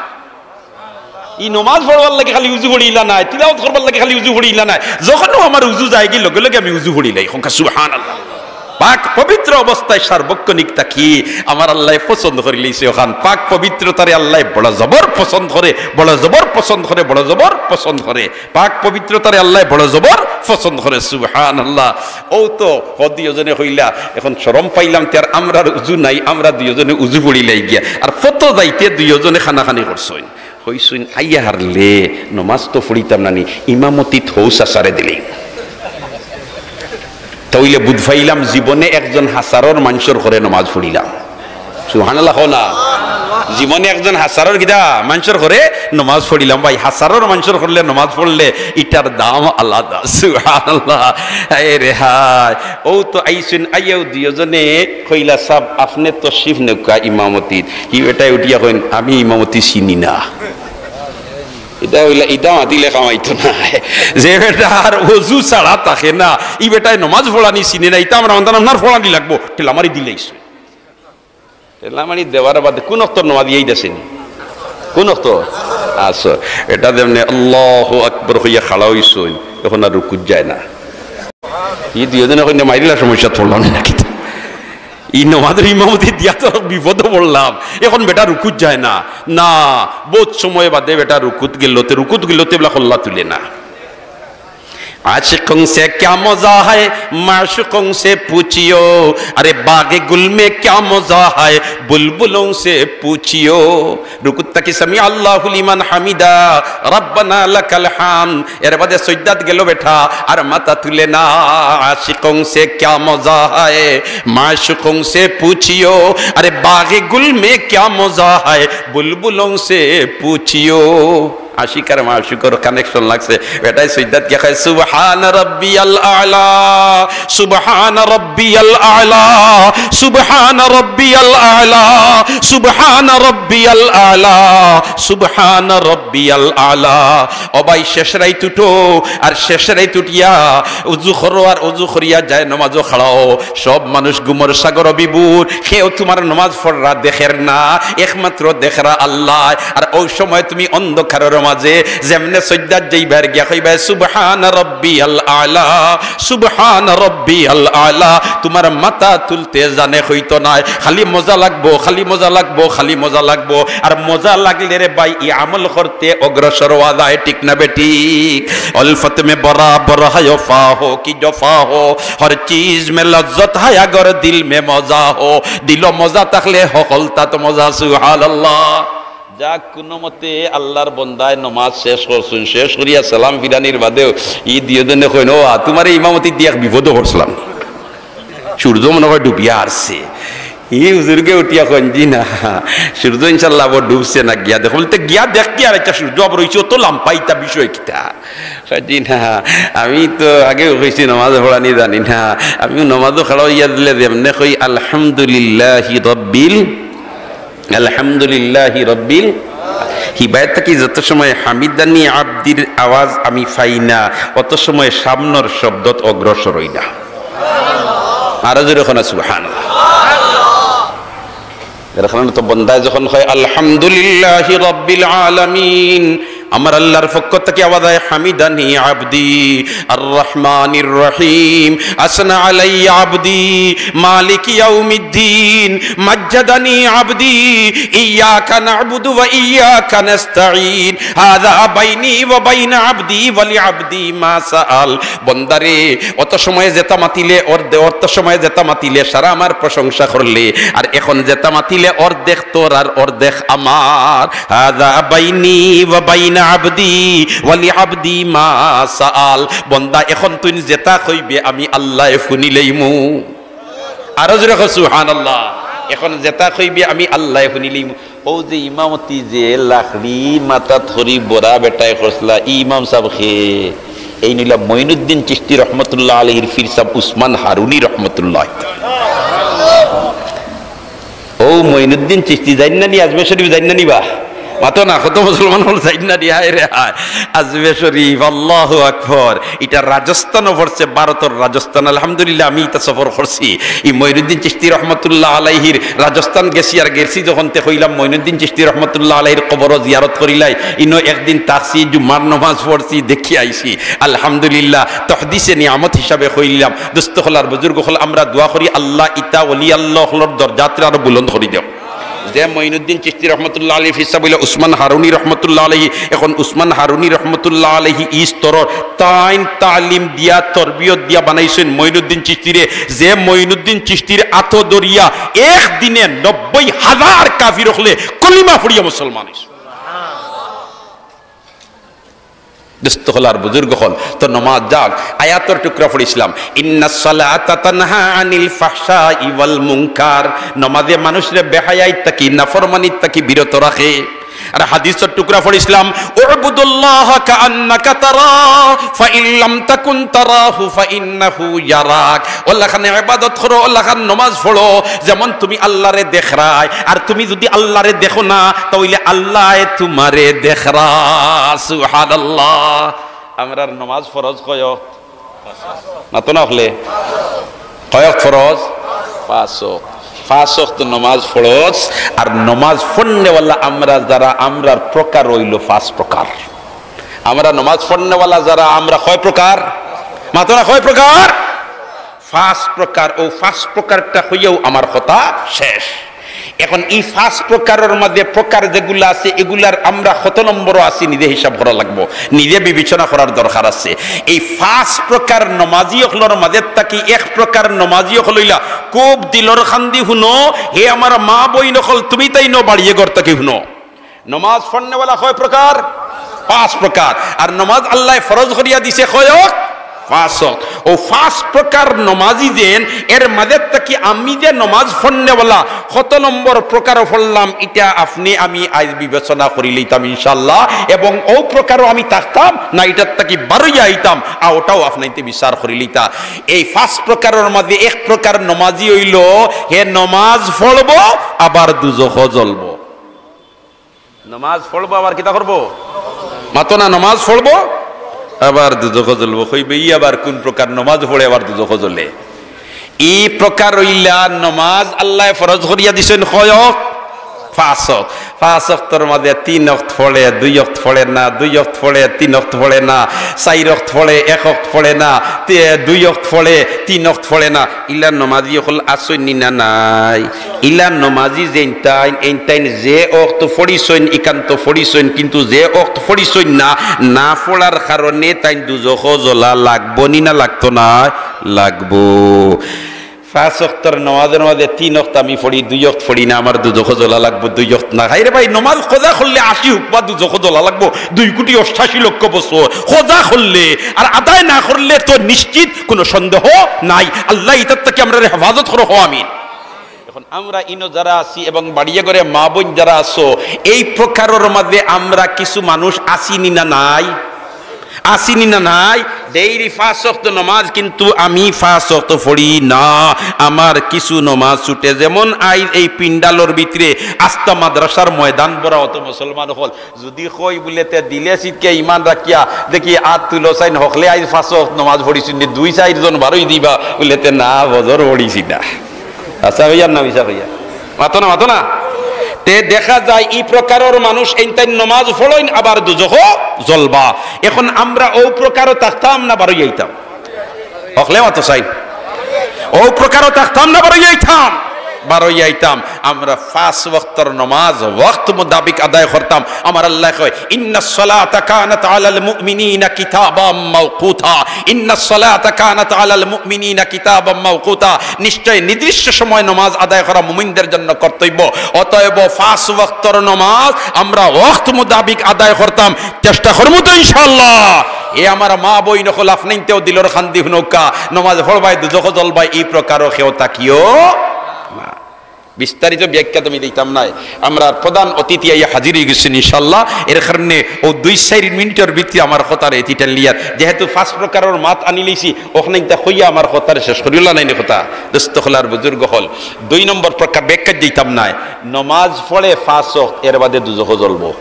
ই নমাজ পড়বার লাগি খালি উজু পড়িলা নায়, তিলাওয়াত করবার লাগি খালি উজু পড়িলা নায়, যখনউ আমার উজু যায়গি লগে লগে আমি উজু পড়িলাই। কউক্কা সুবহানাল্লাহ। পাক পবিত্র অবস্থায় সার্বক্ষণিক থাকি আমার আল্লায় পছন্দ করিলাইছে অখান। পাক পবিত্রতারে আল্লায় বড় জবর পছন্দ করে, বড় জবর পছন্দ করে, বড় জবর পছন্দ করে। পাক পবিত্রতারে আল্লায় বড় জবর পছন্দ করে। সুবহানাল্লাহ। অউ তো হ দুইওজনে কইলা, অখন শরম পাইলাম, তে আর আমরার উজু নাই, আমরা দুইওজনে উজু পড়িলাই গিয়া। আর ফতো যাইতে দুইওজনে কানাকানি করছইন। কইছইন, "আইয়া হারলে নমাজ তো পড়িতাম না নি, ইমামতিত হউ চাচারে দিলে।" তা অইলে বুঝ পাইলাম জীবনে একজন হাছারর মানষর ঘরে নমাজ পড়িলাম। সুবহানাল্লাহ কও না। জীবনে একজন হাছারর কিতা মানষর ঘরে নমাজ পড়িলাম। ভাই, হাছারর মানষর ঘরলে নমাজ পড়লে ইটার দাম আলাদা। সুবহানাল্লাহ। হায় রে হায়। অউ তো আইছইন, আইয়াউ দুইওজনে কইলা, "সাব, আপনে তশরিফ নেউক্কা ইমামতিত।" ই বেটায় উঠিয়া কইন, "আমি ইমামতি চিনি না।" ইটা অইলা, ইটা মাতিলে কামাইতো না। যে বেটার অজু ছাড়া থাকে না, ই বেটায় নমাজ পড়ানি চিনে না, ইতা আমরা মানতাম না, আপনার পড়ানি লাগবো। ঠেলা মারি দিলাইছইন। ঠেলা মারি দেওয়ার বাদে কুন অক্তর নমাজ ইয়াদ আছে নি? কুন অক্ত? আসর। ইটা যেমনে আল্লাহু আকবার কইয়া খাড়া অইছইন, অখন আর রুকুত যায় না। ই দুইওজনে কইন, "মাইরিলা সমস্যাত পড়লাম না কিতা? ই নমাজর ইমামতি দিয়া তো বিপদো পড়লাম, অখন বেটা রুকুত যায় না।" না, বউত সময় বাদে বেটা রুকুত গেলো, তে রুকুত গেলো তে ইবলা কল্লা তুলে না। आशिकों से क्या मजा है, माशूकों से पूछियो। अरे बाग गुल में क्या मजा है, बुलबुलों से पूछियो। রুকুত থাকি সামি আল্লাহু লিমান হামিদা, রব্বানা লাকাল হামদ। এর বাদে সইজদাত গেল বেটা, আর মাথা তুলে না। आशिकों से क्या मजा है, माशूकों से पूछियो। अरे बाग गुल में क्या मजा है, बुलबुलों से पूछियो। আশিক আর মাশুকর connection লাগছে। বেটায় সইজদাত গিয়া কয়, "সুবহান রাব্বিয়াল আলা, সুবহান রাব্বিয়াল আলা, সুবহান রাব্বিয়াল আলা, সুবহান রাব্বিয়াল আলা, সুবহান রাব্বিয়াল আলা।" ও ভাই, শেষ রাইত উঠো, আর শেষ রাইত উঠিয়া উজু করো, আর উজু করিয়া যায় নমাজও খাড়াও। সব মানুষ ঘুমর সাগর বিভোর, কেউ তুমার নমাজ পড়রা দেখের না, একমাত্র দেখরা আল্লায়। আর অউ সময় তুমি অন্ধকারর মাঝে যেমনে সইজদাত যাইবায়, গিয়া কইবায়, "সুবহান রাব্বিয়াল আলা, সুবহান রাব্বিয়াল আলা।" তুমার মাথা তুলতে জানে কইতো নায়, খালি মজা লাগবো, খালি মজা লাগবো, খালি মজা লাগবো। আর মজা লাগলে রে ভাই, ই আমল করতে অগ্রসর অওয়া যায়, ঠিক না বেঠিক? الفت میں برابر ہے وفا ہو کہ جفا ہو، ہر چیز میں لذت ہے اگر دل میں مزہ ہو۔ দিলো মজা থাকলে হকলতাত মজা, সুবহানাল্লাহ। যাক, কুনুমতে আল্লার বন্দায় নমাজ শেষ করছইন, শেষ করিয়া সালাম ফিরানির বাদেউ ই দুইওজনে কইন, "ও বা, তুমারে ইমামতি দিয়া এক বিপদো পড়ছিলাম।" সূর্য মনে হয় ডুবিয়া আসছে। ই হুজুরগে উঠিয়া কইন, "জি না, সূর্য ইনশাআল্লাহ আবার ডুবছে না, গিয়া দেখো।" বলতে, "গিয়া দেখ কি আর একটা সূর্য আবার অইছে, অত লাম্বা ইতা বিষয় কিতা?" কয়, "জি না, আমি তো আগেউ কইছি নমাজ পড়ানি জানি না, আমি নমাজও খাড়া অইয়া দিলে যেমনে কই আলহামদুলিল্লাহি রব্বিল, আলহামদুলিল্লাহি রব্বিল।" হিবায়ত থাকি যত সময় হামিদানি আব্দির আওয়াজ আমি পাই না, অত সময় সামনর শব্দত অগ্রসর অই না। আরো জোরে কইন না, সুবহানাল্লাহ। এর কারণে তো বন্দায় যখন কয়, "আলহামদুলিল্লাহি রাব্বিল আলামিন", আমার আল্লার পক্ষ থাকি আওয়াজ আয়, "হামিদানি আব্দি, আর রহমানির রহিম, আসনা আলাইয়া আব্দি, মালিকি ইয়াউমিদ্দিন, মাজ্জাদানি আব্দি, ইয়াকা না'বুদু ওয়া ইয়াকা নাস্তাইন, হাযা বাইনি ওয়া বাইনা আব্দি ওয়া লি আব্দি মা সাআল।" বন্দারে, অত সময় যেতা মাতিলে অর্ধে-, অত সময় যেতা মাতিলে সারা আমার প্রশংসা করলে, আর এখন যেতা মাতিলে অর্ধেক তোর আর অর্ধেক আমার। হাযা বাইনি ওয়া বাইনা আব্দি ওয়া লি আব্দি মা সাআল। বন্দা, এখন তুইন যেতা কইবে আমি আল্লায় হুনিলাইমু। আরো জোরে কও সুবহানাল্লাহ। এখন যেতা কইবে আমি আল্লায় হুনিলাইমু। অউ যে ইমামতি যে লাকড়ি মাথাত করি বড়া বেটায় করছলা, ই ইমাম সাব কে? এইন অইলা মঈনুদ্দিন চিশতি রহমতুল্লাহ আলাইহির পীর সাব উসমান হারুনি রহমতুল্লাহ। অউ মঈনুদ্দিন চিশতি যাইন না নি আজমির শরীফ, যাইন না নি বা? মাতো না, কত মুসলমান অকল যাইন না নি, হায় রে হায়। আজমির শরীফ, আল্লাহু আকবার। ইটা রাজস্থানো পড়ছে, ভারতর রাজস্থান। আলহামদুলিল্লাহ, আমি ইতা সফর করছি। ই মঈনুদ্দিন চিশতি রহমতুল্লাহ আলাইহির রাজস্থান গেছি, আর গেছি যখন তে কইলাম মঈনুদ্দিন চিশতি রহমতুল্লাহ আলাইহির কবরো জিয়ারত করিলাই। ইনো একদিন থাকছি, জুম্মার নমাজ পড়ছি, দেখি আইছি। আলহামদুলিল্লাহ, তহদিসে নিয়ামত হিসাবে কইলাম। দোস্ত অকল আর বুজুর্গ অকল, আমরা দোয়া করি, আল্লাহ ইতা ওলি আল্লাহ অকলর দরজাতরে আরো বুলন্দ করি দেও। যে মঈনুদ্দিন চিশতি রহমতুল্লাহ আলাইহির পীর সাব অইলা উসমান হারুনি রহমতুল্লাহ আলাইহি, এখন উসমান হারুনি রহমতুল্লাহ আলাইহি ই স্তরর তাইন তালিম দিয়া, তরবিয়ত দিয়া বানাইছইন মঈনুদ্দিন চিশতিরে, যে মঈনুদ্দিন চিশতির আতো ধরিয়া একদিনে নব্বই হাজার কাফির অকলে কলিমা পড়িয়া মুসলমান অইছে। দোস্ত অকল আর বুজুর্গ অকল, তো নমাজ যাক, আয়াতর টুকরা পড়ছিলাম, "ইন্নাস সালাতা তানহা আনিল ফাহশাই ওয়াল মুনকার", নমাজে মানুষরে বেহায়াইত থাকি, নাফরমানিত থাকি বিরত রাখে। আর হাদিসর টুকরা পড়ছিলাম, "উ'বুদুল্লাহা কাআন্নাকা তারাহু, ফাইন লাম তাকুন তারাহু ফাইন্নাহু ইয়ারাক।" অলাখান ইবাদত করো, অলাখান নমাজ পড়ো, যেমন তুমি আল্লারে দেখরায়। আর তুমি যুদি আল্লারে দেখো না, তা অইলে আল্লায় তুমারে দেখরা। সুবহানাল্লাহ। আমরার নমাজ ফরজ কয় ওয়াক্ত? মাতো না অকলে। কয় ওয়াক্ত ফরজ? পাঁচ ওয়াক্ত। পাঁচ ওয়াক্ত নমাজ ফরজ। আর নমাজ পড়নেওয়ালা আমরা যারা, আমরার প্রকার অইলো পাঁচ প্রকার। আমরা নমাজ পড়নেওয়ালা যারা, আমরা কয় প্রকার? মাতো না, কয় প্রকার? পাঁচ প্রকার। অউ পাঁচ প্রকারটা কইয়াউ আমার কথা শেষ। এখন ই পাঁচ প্রকারর মাঝে প্রকার যেগুলা আছে, এগুলার আমরা কত নম্বরো আছি, নিজে হিসাব করা লাগবো, নিজে বিবেচনা করার দরকার আছে। এই পাঁচ প্রকার নমাজি অকলর মাঝে থাকি এক প্রকার নমাজি অকল অইলা, খুব দিলর কান্দি হুনো, হে আমার মা বইন অকল, তুমি তাইন বাড়িয়ে ঘর থাকি হুনো। নমাজ পড়নেওয়ালা কয় প্রকার? পাঁচ প্রকার। আর নমাজ আল্লায় ফরজ করিয়া দিছে কয়ক? পাঁচক। অউ পাঁচ প্রকার নমাজি যেন, এর মাঝে থাকি আমি যে নমাজ পড়নেওয়ালা, কত নম্বর প্রকারো পড়লাম, ইটা আপনে আমি আইজ বিবেচনা করি লইতাম ইনশাআল্লাহ। এবং অউ প্রকারো আমি থাকতাম না, ইটার থাকি বারইয়া আইতাম, আর ওটাও আপনাইন্তে বিচার করি লইতা। এই পাঁচ প্রকারর মাঝে এক প্রকার নমাজি অইলো, হে নমাজ পড়বো, আবার দুজখো জ্বলবো। নমাজ পড়বো, আবার কিতা করবো? মাতো না, নমাজ পড়বো, আবার দুজখো জ্বলবো। কইবে, "ই আবার কুন প্রকার নমাজ পড়ে আবার দুজখো জ্বলে?" ই প্রকার অইলা নমাজ আল্লায় ফরজ করিয়া দিছইন কয়ক? পাঁচক। পাঁচ অক্তর মাঝে তিন অক্ত পড়ে, দুই অক্ত পড়ে না, দুই অক্ত পড়ে, তিন অক্ত পড়ে না, চাইর অক্ত পড়ে, এক অক্ত পড়ে না, তে-, দুই অক্ত পড়ে, তিন অক্ত পড়ে না। ইলা নমাজি অকল আছইন নি না নাই? ইলা নমাজি যেইনতাইন, এইনতাইন যে অক্ত পড়িছইন, ইখান তো পড়িছইন, কিন্তু যে অক্ত পড়িছইন না, না পড়ার কারণে তাইন দুজখো জ্বলা লাগবো নি না লাগতো না? লাগবো। পাঁচ অক্তর নমাজর মাঝে তিন অক্ত আমি পড়ি, দুই অক্ত পড়ি না, আমার দুজখো জ্বলা লাগবো, দুই অক্ত না। হায়রে ভাই, নমাজ কজা করলে আশি হুকমা দুজখো জ্বলা লাগবো, দুই কোটি অষ্টাশি লক্ষ বছর কজা করলে, আর আদায় না করলে তো নিশ্চিত কোনো সন্দেহ নাই। আল্লাহ ইতার থাকি আমরারে হেফাজত করো, কও আমিন। এখন আমরা ইনো যারা আছি এবং বাড়িয়ে ঘরে মা বইন যারা আছো, এই প্রকারর মাঝে আমরা কিছু মানুষ আছি নি না নাই? আছি নি না নাই? ডেইলি পাঁচ অক্ত নমাজ, কিন্তু আমি পাঁচ অক্ত পড়ি না। আমার কিছু নমাজ ছুটে, যেমন আইজ এই পিন্ডালর ভিতরে আস্তা মাদ্রাসার ময়দান ভরা অত মুসলমান অকল। যুদি কই বুলে তে দিলে সিটকে ইমান রাখিয়া দেখি আত তুলো চাইন, হকলে আইজ পাঁচ অক্ত নমাজ পড়িছইন নি, দুই চাইর জন বারই দিবা বুলে তে না, ফজর পড়িছি না। আচ্ছা কইয়ার না মিছা কইয়ার? মাতো না, মাতো না। তে দেখা যায় ই প্রকারর মানুষ এইনতাইন নমাজ পড়ইন আবার দুজখো জ্বলবা। এখন আমরা অউ প্রকারও থাকতাম না বারই আইতাম? হকলে মাতো চাইন। অউ প্রকারও থাকতাম না বারই আইতাম? বারই আইতাম। আমরা পাঁচ ওয়াক্তর নমাজ ওয়াক্ত মোতাবিক আদায় করতাম। আমার আল্লায় কয়, "ইন্নাস সালাতা কানাত আলাল মুমিনিনা কিতাবাম মাওকুতা। ইন্নাস সালাতা কানাত আলাল মুমিনিনা কিতাবাম মাওকুতা।" নিশ্চয় নির্দিষ্ট সময় নমাজ আদায় করা মুমিনদের জন্য কর্তব্য। অতএব পাঁচ ওয়াক্তর নমাজ আমরা ওয়াক্ত মোতাবিক আদায় করতাম, চেষ্টা করমু তো ইনশাআল্লাহ। এ আমার মা বইন অকল, আপনাইন্তেও দিলর কান্দি হুনউক্কা, নমাজ পড়বায় দুজখো জ্বলবায়, ই প্রকারও কেউ থাকিও না। বিস্তারিত ব্যাখ্যা তো আমি দিতাম নায়, আমরার প্রধান অতিথি আইয়া হাজির অইগেছইন ইনশাআল্লাহ। এর কারণে অউ দুই চাইর মিনিটর ভিতরে আমার কথারে এতিটা লিয়ার, যেহেতু পাঁচ প্রকারর মাত আনি লইছি, অখানইন্তা কইয়া আমার কথারে শেষ করিলাইমু নাইলে কথা। দোস্ত অকল আর বুজুর্গ অকল, দুই নম্বর প্রকার ব্যাখ্যা দিতাম নায়, নমাজ পড়ে পাঁচ ওয়াক্ত, এর বাদে দুজখো জ্বলবো।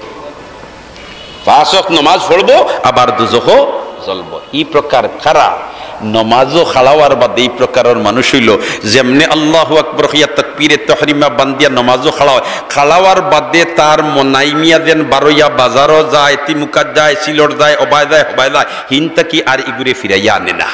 পাঁচ ওয়াক্ত নমাজ পড়বো, আবার দুজখো জ্বলবো। ই প্রকার কারা? নমাজো খাড়াওয়ার বাদে ই প্রকারর মানুষ অইলো, যেমনে আল্লাহু আকবার কইয়া তকবীরে তহরিমা বান্দিয়া নমাজো খাড়া অয়, খাড়াওয়ার বাদে তার মনাইমিয়া যেন বারইয়া বাজারো যায়, তিমুকাত যায়, সিলট যায়, অবায় যায়, হবায় যায়, হিন থাকি আর ইগুরে ফিরাইয়া আনে না।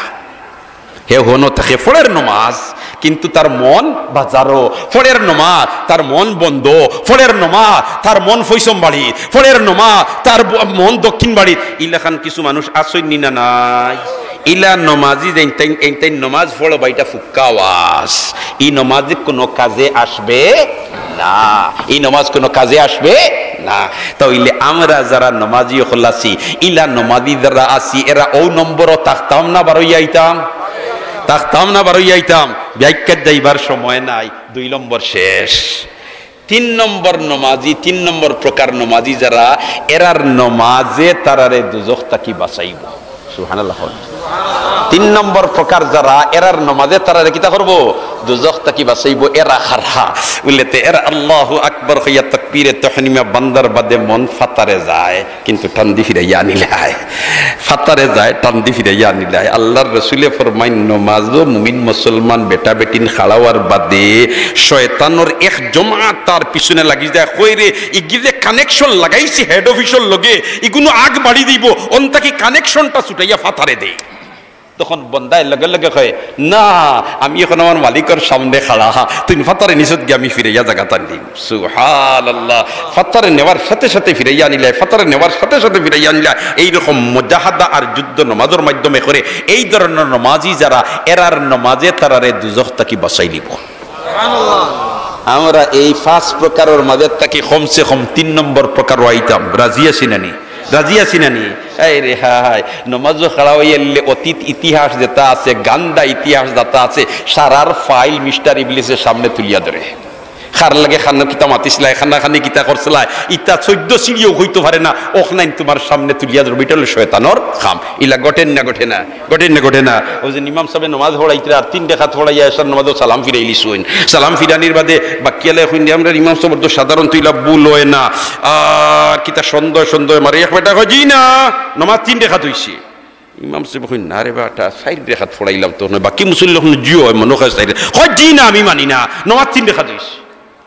হে হনো থাকে ফড়ের নমাজ, কিন্তু তার মন বাজারো। ফড়ের নমাজ, তার মন বন্দ। ফড়ের নমাজ, তার মন ফৈসম বাড়ি। ফড়ের নমাজ, তার ব-, মন দক্ষিণ বাড়ি। ইলাখান কিছু মানুষ আছইন নি না নাই? ইলা নমাজি যেইনতাইন, এইনতাইন নমাজ পড়ো বা, ইটা ফুক্কা ওয়াজ। ই নমাজি কোনো কাজে আসবে না। ই নমাজ কোনো কাজে আসবে না। তাইলে আমরা যারা নমাজি অকল আছি, ইলা নমাজি যারা আছি, এরা অউ নম্বরো থাকতাম না বারইয়া আইতাম? থাকতাম না বারইয়া আইতাম? ব্যাখ্যাত যাইবার সময় নাই, দুই নম্বর শেষ। তিন নম্বর নমাজি, তিন নম্বর প্রকার নমাজি যারা, এরার নমাজে তারারে দুজখ থাকি বাঁচাইবো। সুবহানাল্লাহ। তিন নম্বর প্রকার যারা, এরার নমাজে তারারে কিতা করবো? দুজখ থাকি বাঁচাইবো। এরা কারা? বুলে তে এরা আল্লাহু আকবার কইয়া তকবীরে তহরিমা বান্দার বাদে মন ফাতারে যায়, কিন্তু টানদি ফিরাইয়া আনিলায়। ফাতারে যায়, টানদি ফিরাইয়া আনিলায়। আল্লাহর রসুলে ফরমাইন, নমাজো মুমিন মুসলমান বেটা বেটিন খাড়াওয়ার বাদে শয়তানর এক জমাত তার পিছনে লাগি যায়। কয় রে, ইগিরে connection লাগাইছি head officeর লগে, ইগুনু আগ বাড়ি দিবো, অন থাকি connectionটা ছুটাইয়া ফাতারে দেয়। তখন বন্দায় লগে লগে কয়, "না, আমি এখন আমার মালিকর সামনে খাড়া, তুইন ফাতারে নিছত গিয়া আমি ফিরাইয়া জাগাত আনলিমু।" সুবহানাল্লাহ। ফাতারে নেওয়ার সাথে সাথে ফিরাইয়া আনিলায়, ফাতারে নেওয়ার সাথে সাথে ফিরাইয়া আনিলায়। এইরকম মুজাহাদা আর যুদ্ধ নমাজর মাধ্যমে করে। এই ধরনর নমাজি যারা, এরার নমাজে তারারে দুজখ থাকি বাঁচাইলিবো। আমরা এই পাঁচ প্রকারর মাঝে থাকি কমসে কম তিন নম্বর প্রকারো আইতাম। রাজি আছি না নি? রাজি আছি না নি? এই রে হায়, নমাজো খাড়া অইলে অতীত ইতিহাস যেটা আছে, গান্দা ইতিহাস যেটা আছে, সারার ফাইল মিস্টার ইবলিসের সামনে তুলিয়া ধরে। কার লগে কানো কিতা মাতিছলায়, কানাকানি কিতা করছলায়, ইতা চৈদ্দ সিঁড়িও কইতো পারে না, অখনাইন তুমার সামনে তুলিয়া ধরবো, ইটা অইলো শয়তানর কাম। ইলা ঘটের না, ঘটে না? ঘটের না, ঘটে না? অউ যে ইমাম সাবে নমাজ পড়াইতরা, আর তিন রেকাত পড়াইয়া এশার নমাজো সালাম ফিরাইলিছইন। সালাম ফিরানির বাদে বাকিয়ালায় কইন, "আমরার ইমাম সাবর তো সাধারণত ইলা ভুল অয় না।" আর কিতা সন্দেহ, সন্দেহ মারে এক বেটায় কয়, "জি না, নমাজ তিন রেকাত অইছে।" ইমাম সাবে কইন, "না রে বেটা, চাইর রেকাত পড়াইলাম তো, বাকি মুসল্লি কইন, 'জি অয়, মনো অয় চাইর।' কয়, 'জি না, আমি মানি না, নমাজ তিন রেকাত অইছে।'"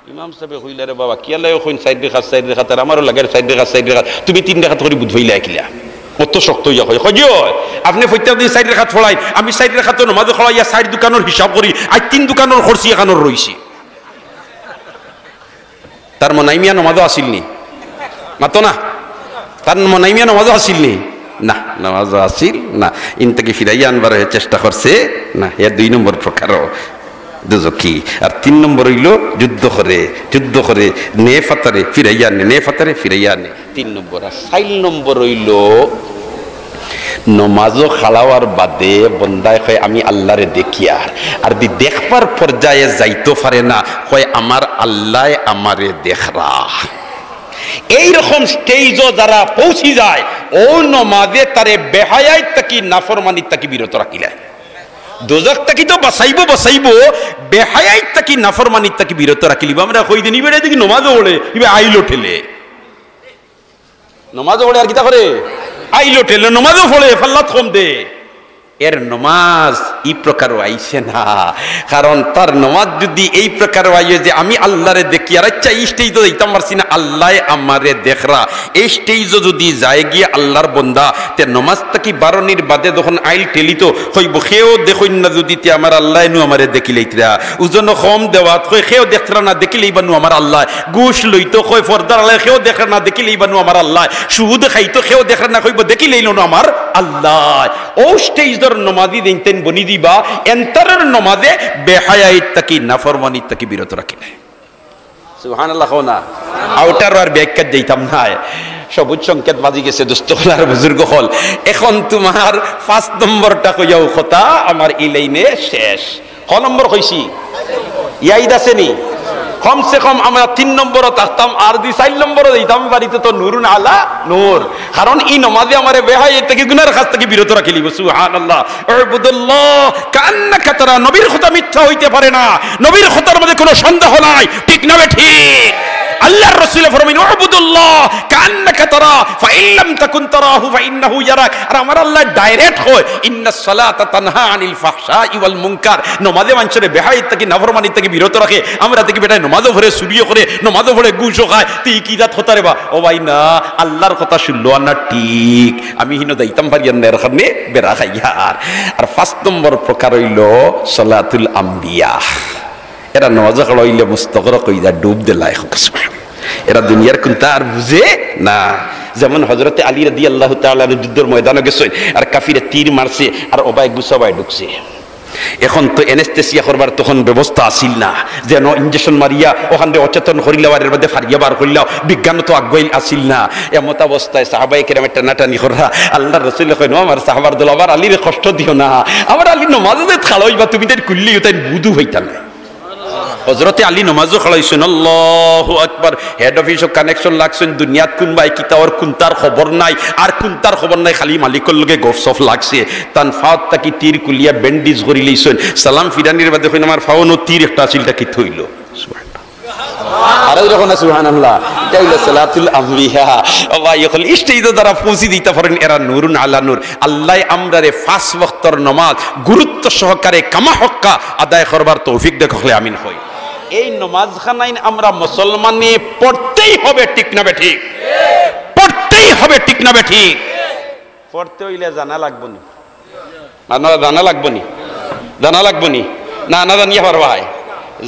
ইমাম সাবে কইলা, "রে বাবা, কিয়ালায় কইন চাইর রেকাত, চাইর রেকাত, আর আমারও লাগের চাইর রেকাত, চাইর রেকাত, তুমি তিন রেকাত করি বুঝ পাইলায় কিলা?" অত শক্ত অইয়া কয়, কয়, "জি অয়, আপনে প্রত্যেক দিন চাইর রেকাত পড়াইন, আমি চাইর রেকাতো নমাজো খাড়াইয়া চাইর দোকানর হিসাব করি, আইজ তিন দোকানর করছি, এখানোর রইছে।" তার মনাই মিয়া নমাজো আছিল নি? মাতো না। তার মনাই মিয়া নমাজো আছিল নি? না, নমাজো আছিল না। ইন থাকি ফিরাইয়া আনবার হে চেষ্টা করছে না, হে দুই নম্বর প্রকারও দুজখি। আর তিন নম্বর অইলো যুদ্ধ করে, যুদ্ধ করে নে ফাতারে ফিরাইয়া আনে, নে ফাতারে ফিরাইয়া আনে। তিন নম্বর। আর চাইর নম্বর অইলো নমাজো খাড়া অওয়ার বাদে বন্দায় কয়, "আমি আল্লারে দেখিয়ার।" আর দি দেখবার পর্যায়ে যাইতো পারে না, কয়, "আমার আল্লায় আমারে দেখরা।" এইরকম স্টেজো যারা পৌঁছি যায়, অউ নমাজে তারে বেহায়াইত থাকি, নাফরমানিত থাকি বিরত রাখিলায়। দুজখ থাকি তো বাঁচাইবো, বাঁচাইবো, বেহায়াইত থাকি, নাফরমানিত থাকি বিরত রাখিলিবো। আমরা কই দিন, "ইবারে দেখি নমাজো পড়ে, ইবা আইলো ঠেলে।" নমাজো পড়ে আর কিতা করে? আইলো ঠেলে, নমাজো পড়ে, ফাল্লাত কম দে। এর নমাজ ই প্রকারও আইছে না। কারণ তার নমাজ যুদি এই প্রকারও আইয়ে যে আমি আল্লারে দেখিয়ার, আচ্ছা, ই স্টেজো যাইতাম পারছি না, আল্লায় আমারে দেখরা, এই স্টেজো যুদি যায় গিয়া আল্লার বন্দা, তে নমাজ থাকি বারনির বাদে যখন আইল ঠেলিতো, কইবো, "কেউ দেখইন না যুদি তে আমার আল্লায় নু আমারে দেখিলাইতরা।" ওজনো কম দেওয়াত কয়, "কেউ দেখরা না দেখিলাইবা নু আমার আল্লায়।" ঘুষ লইতো কয়, "পর্দার আড়ালে কেউ দেখরা না দেখিলাইবা নু আমার আল্লায়।" সুদ খাইতো কেউ দেখরা না, কইবো, "দেখিলাইলো নু আমার আল্লায়।" অউ স্টেজর নমাজি যেইন তেইন বনি দিবা, এন্তরের নমাজে বেহায়াইত থাকি, নাফরমানিত থাকি বিরত রাখিলায়। সুবহানাল্লাহ কও না। আউটার আর ব্যাখ্যাত যাইতাম নায়, সবুজ সংকেত বাজি গেছে, দোস্ত অকল আর বুজুর্গ অকল। এখন তুমার পাঁচ নম্বরটা কইয়াউ কথা আমার ই লাইনে শেষ। ক নম্বর কইছি? ইয়াদ আছে নি? কমসে কম আমরা তিন নম্বরো থাকতাম, আর যুদি চাইর নম্বরো যাইতাম পারি তে তো নুরুন আলা নুর। কারণ ই নমাজে আমারে বেহায়াইত থাকি, গুনার কাজ থাকি বিরত রাখিলিবো। সুবহানাল্লাহ। "উবুদুল্লাহ কাআন্নাকা তারা", নবীর কথা মিথ্যা অইতে পারে না, নবীর কথার মধ্যে কোনো সন্দেহ নাই, ঠিক না বেঠিক? আল্লার রসুলে ফরমাইন, "উবুদুল্লাহ কাআন্নাকা তারা, ফাইন লাম তাকুন তারাহু ফাইন্নাহু ইয়ারাক।" আর আমার আল্লায় direct কয়, "ইন্নাস সালাতা তানহা আনিল ফাহশাই ওয়াল মুনকার।" নমাজে মানষরে বেহায়াইত থাকি, নাফরমানিত থাকি বিরত রাখে। আমরা দেখি বেটায় নমাজও পড়ে, চুরিও করে, নমাজও পড়ে, ঘুষও খায়। তে ই কি জাত কথা রে বা? ও ভাই না, আল্লার কথা হুনলো আর না ঠিক। আমি হিনো যাইতাম পারিয়ার না, এর কারণে বেড়া খাইয়ার। আর পাঁচ নম্বর প্রকার অইলো সালাতুল আম্বিয়া। এরা নমাজো খাড়া অইলে মুস্তগরক অইযায়, ডুব দেলায়। এরা দুনিয়ার কুন্তা আর বুঝে না। যেমন হযরতে আলী রাদিয়াল্লাহু তাআলা আনহু যুদ্ধর ময়দানো গেছইন, আর কাফিরে তীর মারছে, আর অবায় গুছাবায় ঢুকছে। এখন তো anesthesia করবার তখন ব্যবস্থা আছিল না, যেন injection মারিয়া অখানরে অচেতন করিলাও আর এর বাদে ফারিয়া বার করিলাও, বিজ্ঞানও তো আগুয়াইল আছিল না। এমতাবস্থায় সাহাবায়ে কেরামে টানাটানি কররা, আল্লার রসুলে কইন, "ও আমার সাহাবার দল, আমার আলীরে কষ্ট দিও না, আমার আলী নমাজো যে খাড়া অইবা, তুমি তাইর কুল্লি তাইন বুধু হইতা না।" হযরতে আলী নমাজো খাড়া অইছইন, আল্লাহু আকবার, head office-ও connection লাগছইন, দুনিয়াত কুনবায় কিতা অর কুন্তার খবর নাই, আর কুন্তার খবর নাই, খালি মালিকর লগে গফসফ লাগছে। তান ফাত থাকি তীর খুলিয়া bandage করিলাইছইন। সালাম ফিরানির বাদে কইন, "আমার ফাওনো তীর একটা আছিল, ইটা কিতা অইলো?" সুবহানাল্লাহ। আর অউ দেখো না, সুবহানাল্লাহ। ইটা অইলো সালাতুল আম্বিয়া। ও ভাই, অকল stage-ও যারা পৌঁছি দিতা পারইন, এরা নুরুন আলা নুর। আল্লায় আমরারে পাঁচ ওয়াক্তর নমাজ গুরুত্ব সহকারে কামা হক্কা আদায় করবার তৌফিক দেউক, হকলে আমিন কই। এই নমাজখানাইন আমরা মুসলমানে পড়তেই হবে, ঠিক না বেঠিক? পড়তেই হবে, ঠিক না বেঠিক? পড়তে অইলে জানা লাগবো নি? আপনারা জানা লাগবো নি? জানা লাগবো নি? না, না জানিয়া পারবায়?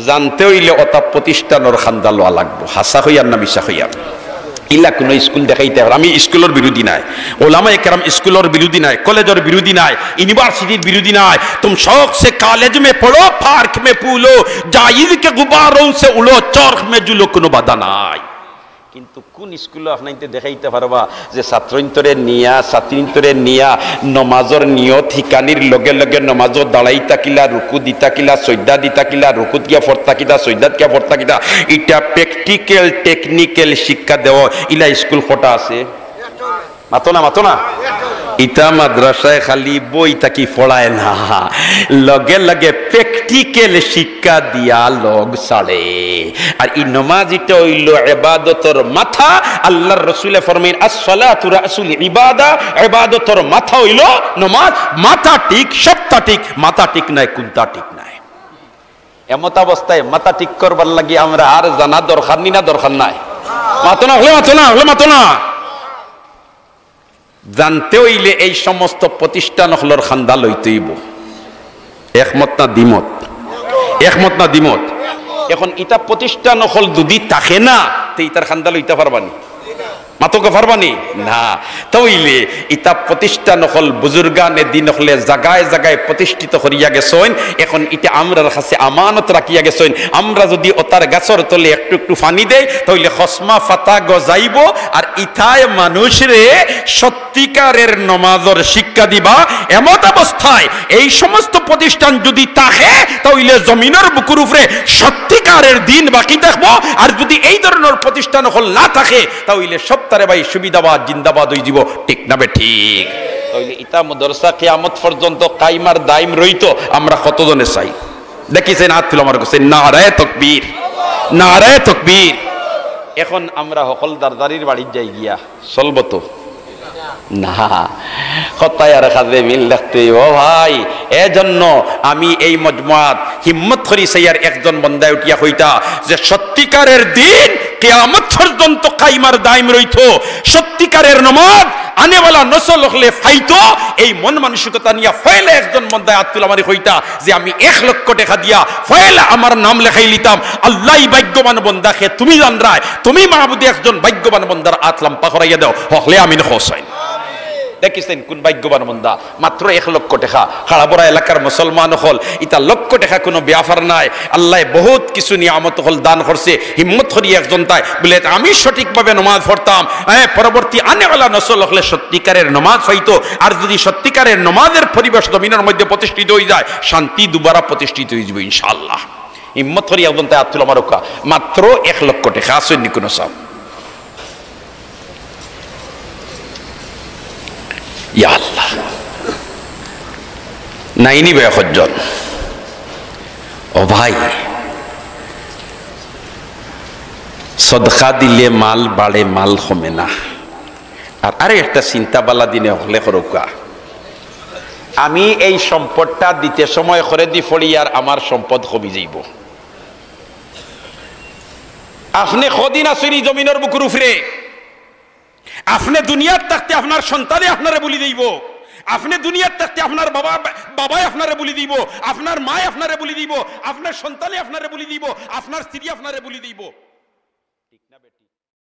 জানতে অইলে অতা প্রতিষ্ঠানর খান্দা লওয়া লাগবো। হাছা কইয়ার না মিছা কইয়ার? ইলা কুনু স্কুল দেখাইতে পারবা? আমি স্কুলর বিরোধী নায়, ওলামায়ে কেরাম স্কুলর বিরোধী নায়, কলেজর বিরোধী নায়, ইউনিভার্সিটির বিরোধী নায়। তুম শৌক সে কলেজ মে পড়ো, পার্ক মে পুলো, জাইজ কে গুবারোঁ সে উড়ো, চরখ মে ঝুলো, কুনু বাধা নাই। কিন্তু কুন স্কুলো আপনাইন্তে দেখাইতা পারবা যে ছাত্রইন্তরে নিয়া, ছাত্রীন্তরে নিয়া নমাজর নিয়ত হিকানির লগে লগে নমাজো দাঁড়াইতা কিলা, রুকু দিতা কিলা, সইজদা দিতা কিলা, রুকুত গিয়া পড়তা কিতা, সইজদাত গিয়া পড়তা কিতা, ইটা practical, technical শিক্ষা দেওয়া, ইলা স্কুল কটা আছে? মাতো না, মাতো না। ইতা মাদ্রাসায় খালি বই থাকি পড়ায় না, লগে লগে practical শিক্ষা দিয়া লগ ছাড়ে। আর ই নমাজ ইটা অইলো ইবাদতর মাথা। আল্লার রসুলে ফরমাইন, "আসসালাতু রাসুল ইবাদা", ইবাদতর মাথা অইলো নমাজ। মাথা ঠিক, সবতা ঠিক, মাথা ঠিক নায়, কুন্তা ঠিক নায়। এমতাবস্থায় মাথা ঠিক করবার লাগি আমরার জানা দরকার নি না দরকার নাই? মাতো না, হকলে মাতো না, হকলে মাতো না। জানতে অইলে এই সমস্ত প্রতিষ্ঠান অকলর খান্দা লইতে অইবো। একমত না দ্বিমত? একমত না দ্বিমত? এখন ইতা প্রতিষ্ঠান অকল যুদি থাকে না, তে ইতার খান্দা লইতা পারবা নি? মাতউক্কা, পারবা নি? না। তা অইলে ইতা প্রতিষ্ঠান অকল, বুজুর্গানে দিন অকলে জাগায় জাগায় প্রতিষ্ঠিত করিয়া গেছইন, এখন ইটা আমরার কাছে আমানত রাখিয়া গেছইন। আমরা যুদি অতার গাছর তলে একটু একটু পানি দেই, তা অইলে খসমা পাতা গজাইবো, আর ইতায় মানুষরে সত্যিকারের নমাজর শিক্ষা দিবা। এমতাবস্থায় এই সমস্ত প্রতিষ্ঠান যুদি থাকে, তা অইলে জমিনর বুকুর উপরে সত্যিকারের দিন বাকি থাকবো। আর যুদি এই ধরনর প্রতিষ্ঠান অকল না থাকে, তা অইলে সবতারে ভাই সুবিধাবাদ জিন্দাবাদ অইযিবো, ঠিক না বেঠিক? তা অইলে ইতা মাদ্রাসা কিয়ামত পর্যন্ত কায়েম আর দায়েম রইতো, আমরা কতজনে চাই? দেখিছেন, আত তুলো আমার কাছে, নারায়ে তকবীর, নারায়ে তকবীর। এখন আমরা হকল দারদারির বাড়িত যাই গিয়া, চলবো তো? না, কথায় আর কাজে মিল রাখতে অইবো ভাই। এজন্য আমি এই মজমুয়াত হিম্মত করি চাইয়ার একজন বন্দায় উঠিয়া কইতা যে সত্যিকারের দিন কিয়ামত পর্যন্ত কায়েম আর দায়েম রইতো, সত্যিকারের নমাজ আনেওয়ালা নসল অকলে পাইতো, এই মন মানসিকতা নিয়া পয়লা একজন বন্দায় আত তুলা মারি কইতা যে আমি এক লক্ষ টেকা দিয়া পয়লা আমার নাম লেখাইলিতাম। আল্লায় ভাগ্যবান বন্দা কে তুমি জানরায়, তুমি মাবুদে একজন ভাগ্যবান বন্দার আত লাম্বা করাইয়া দেও, হকলে আমিন কওছাইন। দেখিছেন কুন ভাগ্যবান বন্দা, মাত্র এক লক্ষ টেকা। খাড়াবড়া এলাকার মুসলমান অকল, ইতা লক্ষ টেকা কুনু ব্যাপার নায়। আল্লায় বহুত কিছু নিয়ামত অকল দান করছে। হিম্মত করি একজন তাই বুলে, "আমি সঠিকভাবে নমাজ পড়তাম, হ্যাঁ, পরবর্তী আনেওয়ালা নসল অকলে সত্যিকারের নমাজ পাইতো।" আর যুদি সত্যিকারের নমাজের পরিবেশ জমিনর মধ্যে প্রতিষ্ঠিত অইযায়, শান্তি দুবারা প্রতিষ্ঠিত অইযিবো ইনশাআল্লাহ। হিম্মত করি একজন তাই আত তুলা মারউক্কা, মাত্র এক লক্ষ টেকা। আছইন নি কুনু সাব? ইয়া আল্লাহ, নাই নি বা একজন? ও ভাই, সদকা দিলে মাল বাড়ে, মাল কমে না। আর আরো একটা চিন্তা বালা দিনে হকলে করউক্কা, আমি এই সম্পদটা দিতে সময় খরেদি পড়ি আর আমার সম্পদ কমি যাইবো। আপনে কদিন আছইন ই জমিনর বুকুর উপরে? আপনে দুনিয়াত থাকতে আপনার সন্তানে আপনারে ভুলি যাইবো, আপনে দুনিয়াত থাকতে আপনার বাবা, বাবায় আপনারে ভুলি যাইবো, আপনার মায় আপনারে ভুলি যাইবো, আপনার সন্তানে আপনারে ভুলি যাইবো, আপনার স্ত্রী আপনারে ভুলি যাইবো।